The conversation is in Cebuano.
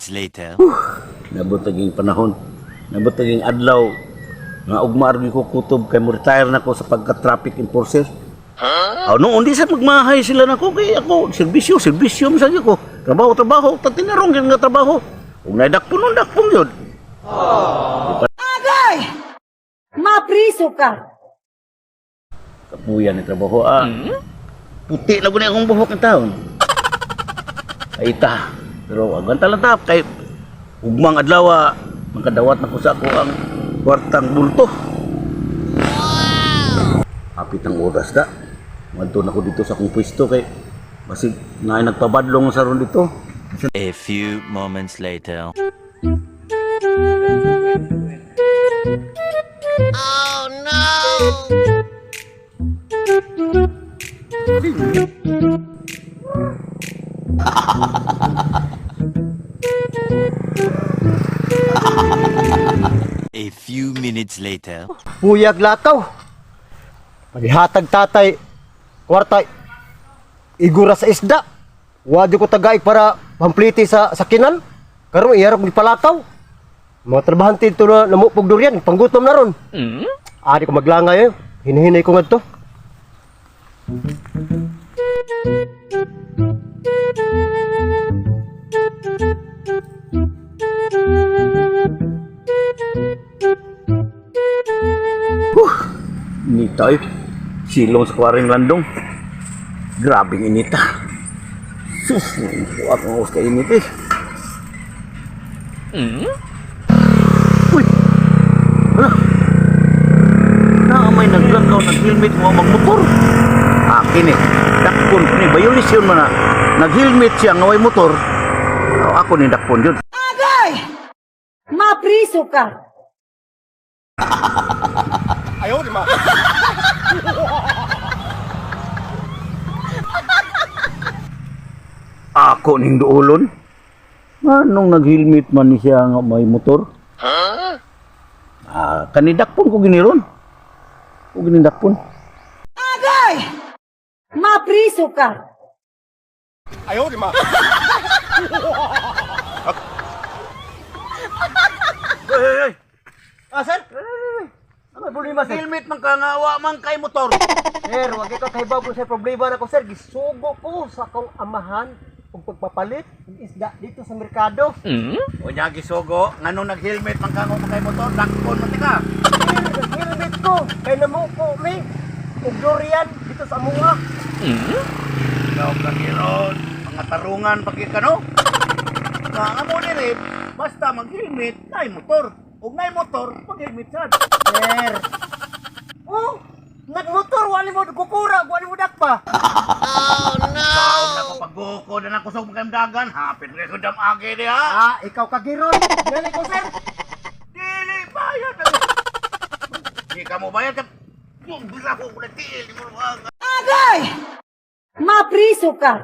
minutes later. Nabot naging panahon. Nabot naging adlaw. Nga ugma ra gyud ko kutob kay mo retire na ko sa pagka-traffic enforcer. Huh? Oh, noon di sa magmahay sila nako kay ako serbisyo, serbisyo man sa ko. Trabaho, trabaho, tatinarong gyud nga trabaho. Ug naidakpon nun, dakpon gyud. Agay! Mapriso ka! Kapuya ni trabaho ah. Puti na gud akong buhok ng taon. Ay ta. Pero aganta lang ta kay ugmang adlaw ah, makadawat na ko sa ako ang kwartang bulto. Hapit ang oras da. Madto na ko dito sa akong pwesto kay basig naay nagpabadlong sa ron dito. A few moments later. A few minutes later. Puyag lakaw. Paghatag tatay, kwarta, igura sa isda. Wadi ko tagaik para pampliti sa sakinan. Karon iyarok ni palakaw. Mga trabahante ito na namupog durian, panggutom na ron. Ari ko maglangay eh. Hinihinay ko ngadto. Inita eh. Silong sa kwaring landong. Grabing inita. Sus, ako ang kay init eh. Uy! Hala! Na may naglakaw nag-helmet mo magmotor. Akin eh. Dakpon ko ni. Violation man na. Nag-helmet siya nga way motor. O, ako ni dakpon yun. Agay! Mapriso ka! Ako ning duolon. Anong nag-helmet man ni siya nga may motor? Ah, kanidakpon ko giniron. Ko ginidakpon. Agay! Mapriso ka! Hey, hey, hey. Ah, sir? Ano problema, sir? Helmet man ka nga wa man kay motor. Sir, wag ikaw kahibaw ko sa problema na ko, sir. Gisugo ko sa akong amahan og pagpapalit og isda dito sa merkado. Unya gisugo, nganong nag-helmet man ka nga wa kay motor, dakpon man ka. Sir, nag-helmet ko. Kay namuko mi. Og durian dito sa amunga. Ikaw ka giron, mga tarungan pagi ka no. Nga nga mo diri, basta mag-helmet nay motor. Ug nay motor, mag-helmet sad. Sir. Oh, nagmotor wali mo kukura, wali mo dakpa. Taon na ko pagbuko na ako sa mga dagan, hapit na ko damage diha. Ah, ikaw ka giron. Dali ko, sir. Dili bayad. Di ka mo bayad. Bisa ko na tiil mo ang Agay! Mapriso ka!